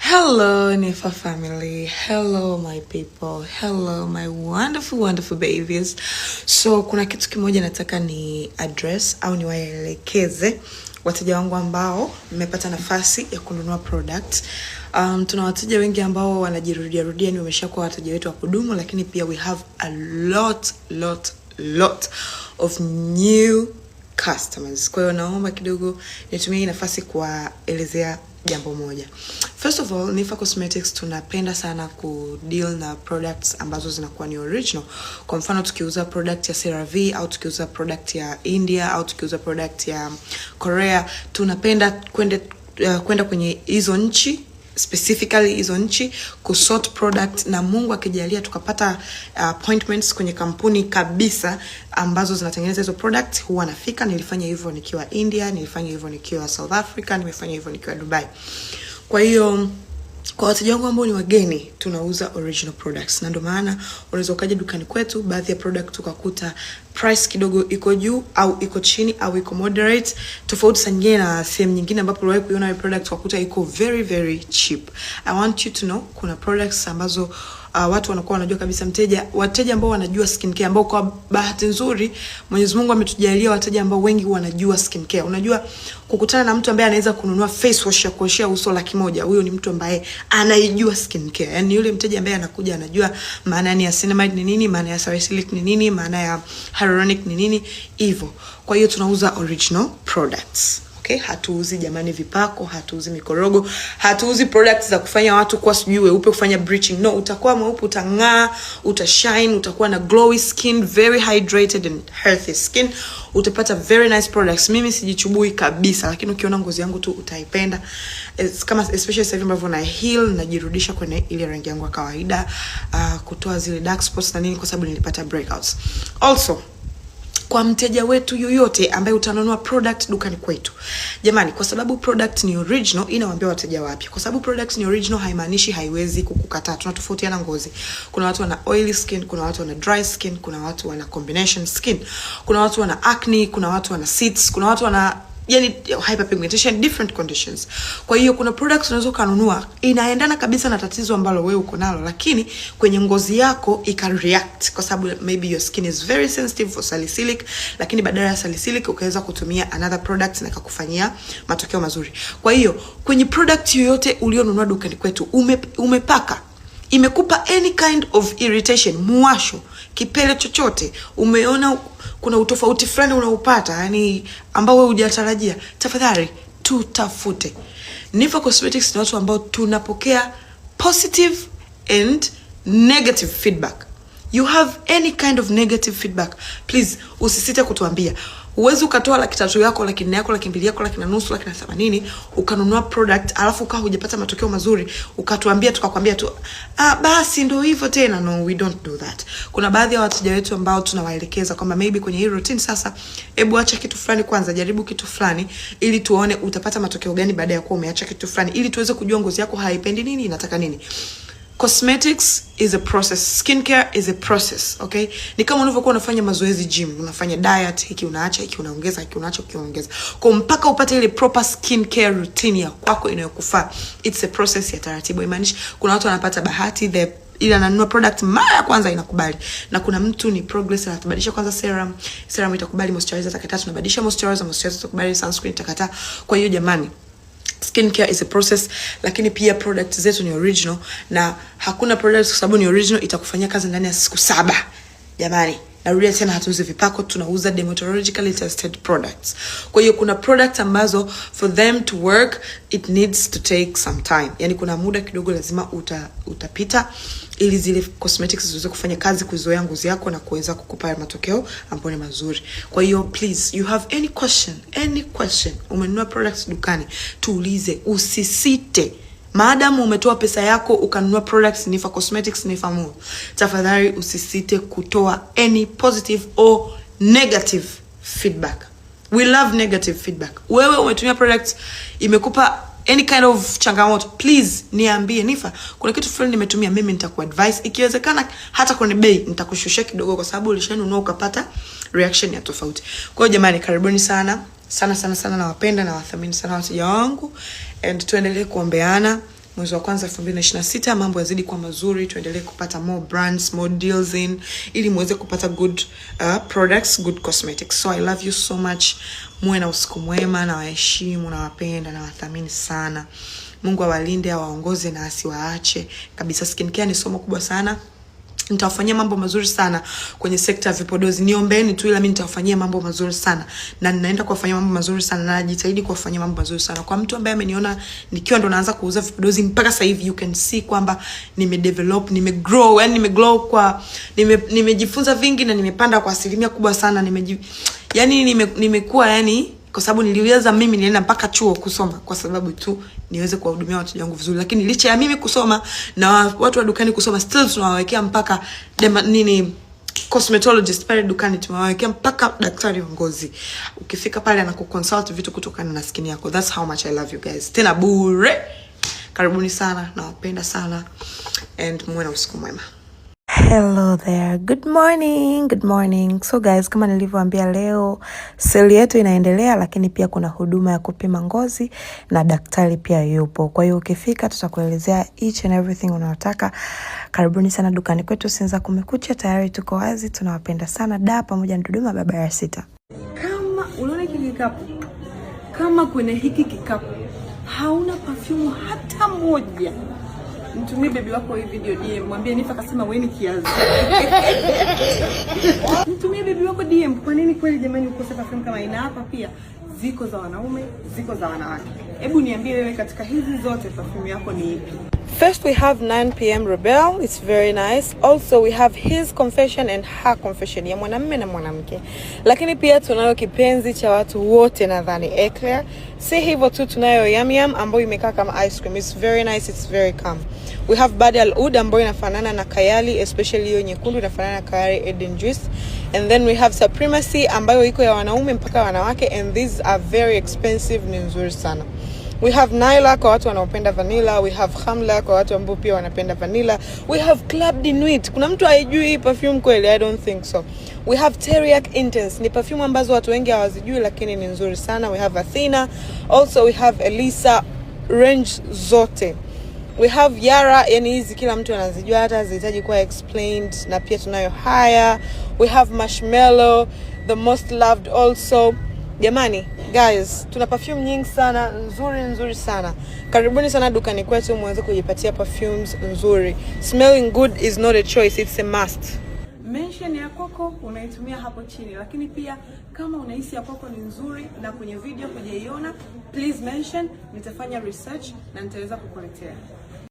Hello, Nifa family. Hello, my people. Hello, my wonderful, wonderful babies. So, kuna kitu kimoja nataka ni address au niwaelekeze wateja wangu ambao mmepata nafasi ya kununua product. Tuna wateja wengi ambao wanajirudia rudia, ni wameshakuwa wateja wetu wa kudumu, lakini pia we have a lot, lot, lot of new customers. Kwa hiyo naomba kidogo nitumie hii nafasi kuwaelezea jambo moja. First of all, Nifa Cosmetics tunapenda sana ku deal na products ambazo zinakuwa ni original. Kwa mfano tukiuza product ya CeraVe au tukiuza product ya India au tukiuza product ya Korea, tunapenda kwenda kwenye hizo nchi, specifically hizo nchi kusort product, na Mungu akijalia tukapata appointments kwenye kampuni kabisa ambazo zinatengeneza hizo product, huwa nafika. Nilifanya hivyo nikiwa India, nilifanya hivyo nikiwa South Africa, nimefanya hivyo nikiwa Dubai. Kwa hiyo kwa wateja wangu ambao ni wageni, tunauza original products, na ndio maana unaweza ukaja dukani kwetu, baadhi ya product ukakuta price kidogo iko juu au iko chini au iko moderate, tofauti saa nyingine na sehemu nyingine ambapo uliwahi kuiona hiyo product ukakuta iko very, very cheap. I want you to know kuna products ambazo watu wanakuwa wanajua kabisa mteja, wateja ambao wanajua skincare, ambao kwa bahati nzuri Mwenyezi Mungu ametujalia wateja ambao wengi wanajua skincare. Unajua kukutana na mtu ambaye anaweza kununua face wash ya kuoshea uso 100,000, huyo ni mtu ambaye anaijua skincare. Yani yule mteja ambaye anakuja anajua maana ya niacinamide ni nini, maana ya salicylic ni nini, maana ya hyaluronic ni nini, hivyo. Kwa hiyo tunauza original products. Okay, hatuuzi jamani vipako, hatuuzi mikorogo, hatuuzi products za kufanya watu kuwa sijui weupe, kufanya bleaching. No, utakuwa mweupe, utang'aa, utashine, utakuwa na glowy skin, very hydrated and healthy skin. Utapata very nice products. Mimi sijichubui kabisa, lakini ukiona ngozi yangu tu utaipenda. It's kama especially sasa hivi ambavyo na heal, najirudisha kwenye ile rangi yangu ya kawaida, kutoa zile dark spots na nini, kwa sababu nilipata breakouts. Also, kwa mteja wetu yoyote ambaye utanunua product dukani kwetu, jamani, kwa sababu product ni original, inawaambia wateja wapya, kwa sababu product ni original haimaanishi haiwezi kukukataa. Tunatofautiana ngozi. Kuna watu wana oily skin, kuna watu wana dry skin, kuna watu wana combination skin, kuna watu wana acne, kuna watu wana zits, kuna watu wana yani hyperpigmentation, different conditions. Kwa hiyo kuna products unaweza ukanunua inaendana kabisa na tatizo ambalo wewe uko nalo, lakini kwenye ngozi yako ika react kwa sababu maybe your skin is very sensitive for salicylic, lakini badala ya salicylic ukaweza kutumia another product na ikakufanyia matokeo mazuri. Kwa hiyo kwenye product yoyote ulionunua dukani kwetu umepaka imekupa any kind of irritation, muwasho, kipele chochote, umeona kuna utofauti fulani unaupata, yani ambao wewe hujatarajia, tafadhali tutafute. Nifa Cosmetics ni watu ambao tunapokea positive and negative feedback. You have any kind of negative feedback, please usisite kutuambia. Huwezi ukatoa 300,000 yako, 400,000 yako, 200,000 yako, 150,000, 180,000 ukanunua product alafu ukawa hujapata matokeo mazuri, ukatuambia tukakwambia tu, "Ah, basi ndio hivyo tena." No, we don't do that. Kuna baadhi ya wateja wetu ambao tunawaelekeza kwamba maybe kwenye hii routine sasa, hebu acha kitu fulani kwanza, jaribu kitu fulani ili tuone utapata matokeo gani baada ya kuwa umeacha kitu fulani, ili tuweze kujua ngozi yako haipendi nini, inataka nini. Cosmetics is a process, skincare is a process, okay? Ni kama unavyokuwa unafanya mazoezi gym, unafanya diet, hiki unaacha, hiki unaongeza, hiki unaacha, hiki unaongeza, kwa mpaka upate ile proper skincare routine ya kwako inayokufaa. It's a process ya taratibu. Haimaanishi kuna watu wanapata bahati the ili ananunua product mara ya kwanza inakubali, na kuna mtu ni progress, anabadilisha kwanza serum, serum itakubali, moisturizer atakataa, tunabadilisha moisturizer, moisturizer itakubali, sunscreen itakataa. Kwa hiyo jamani, skincare is a process, lakini pia product zetu ni original na hakuna product kwa sababu ni original itakufanyia kazi ndani ya siku 7. Jamani, narudia tena, hatuuzi vipako, tunauza dermatologically tested products. Kwa hiyo kuna products ambazo for them to work it needs to take some time, yani kuna muda kidogo lazima utapita ili zile cosmetics ziweze kufanya kazi, kuzoea ngozi yako na kuweza kukupa matokeo ambayo ni mazuri. Kwa hiyo please, you have any question, any question, umenunua products dukani, tuulize, usisite. Maadamu umetoa pesa yako ukanunua products Nifa Cosmetics, Nifa Mall, tafadhali usisite kutoa any positive or negative feedback. We love negative feedback. Wewe umetumia products imekupa any kind of changamoto, please niambie, "Nifa, kuna kitu fulani nimetumia." Mimi nitakuadvise, ikiwezekana hata kwenye bei nitakushushia kidogo, kwa sababu ulishanunua ukapata reaction ya tofauti. Kwa hiyo jamani, karibuni sana sana sana sana, nawapenda na wathamini sana wateja wangu, and tuendelee kuombeana. Mwezi wa kwanza 2026 mambo yazidi kuwa mazuri, tuendelee kupata more brands, more deals in ili muweze kupata good products, good cosmetics. So I love you so much. Muwe na usiku mwema, nawaheshimu, nawapenda, nawathamini sana. Mungu awalinde, awaongoze na asiwaache kabisa. Skincare ni somo kubwa sana. Nitawafanyia mambo mazuri sana kwenye sekta ya vipodozi. Niombeeni tu, ila mimi nitawafanyia mambo mazuri sana, na ninaenda kuwafanyia mambo mazuri sana, na najitahidi kuwafanyia mambo mazuri sana. Kwa mtu ambaye ameniona nikiwa ndo naanza kuuza vipodozi mpaka sasa hivi, you can see kwamba nimedevelop, nimegrow, yani nimegrow kwa nimejifunza vingi na nimepanda kwa asilimia kubwa sana. Yani nimekuwa yani kwa sababu niliweza mimi nilienda mpaka chuo kusoma kwa sababu tu niweze kuwahudumia wateja wangu vizuri, lakini licha ya mimi kusoma na watu wa dukani kusoma, still tunawawekea mpaka nini cosmetologist pale dukani, tumewawekea mpaka daktari wa ngozi. Ukifika pale anakuconsult vitu kutokana na skin yako. That's how much I love you guys. Tena bure. Karibuni sana, nawapenda sana and muwe na usiku mwema. Hello there. Good morning. Good morning. So guys, kama nilivyoambia leo sale yetu inaendelea, lakini pia kuna huduma ya kupima ngozi na daktari pia yupo. Kwa hiyo ukifika tutakuelezea each and everything unayotaka. Karibuni sana dukani kwetu Sinza Kumekucha, tayari tuko wazi, tunawapenda sana. Da pamoja na Dodoma, barabara ya sita. Kama unaona hiki kikapu, kama kwenye hiki kikapu hauna perfume hata moja, mtumie baby wako hii video DM, mwambie Nifa akasema wewe ni kiazi. Mtumie baby wako DM. Kwa nini kweli jamani ukose perfume kama ina hapa? Pia ziko za wanaume, ziko za wanawake. Hebu niambie wewe, katika hizi zote perfume yako ni ipi? First we have 9 p.m. Rebel. It's very nice. Also we have his confession and her confession ya mwanamume na mwanamke. Lakini pia tunayo kipenzi cha watu wote nadhani Eclair. Si hivyo tu, tunayo Yum Yum ambayo imekaa kama ice cream. It's very nice, it's very calm. We have Bad Al Oud ambayo inafanana na Kayali, especially hiyo nyekundu inafanana na Kayali Eden Juice. And then we have Supremacy ambayo iko ya wanaume mpaka wanawake, and these are very expensive, ni nzuri sana. We have Nyla kwa watu wanaopenda vanilla. We have Hamla kwa watu ambao pia wanapenda vanilla. We have Club de Nuit. Kuna mtu haijui hii perfume kweli? I don't think so. We have Teriak Intense. Ni perfume ambazo watu wengi hawazijui lakini ni nzuri sana. We have Athena. Also we have Elisa, range zote. We have Yara, yani hizi kila mtu anazijua, hata hazihitaji kuwa explained. Na pia tunayo Haya. We have Marshmallow, the most loved also. Jamani guys, tuna perfume nyingi sana nzuri nzuri sana. Karibuni sana dukani kwetu muweze kujipatia perfumes nzuri. Smelling good is not a choice, it's a must. Mention ya kwako unaitumia hapo chini, lakini pia kama unahisi ya kwako ni nzuri na kwenye video hujaiona, please mention, nitafanya research na nitaweza kukuletea.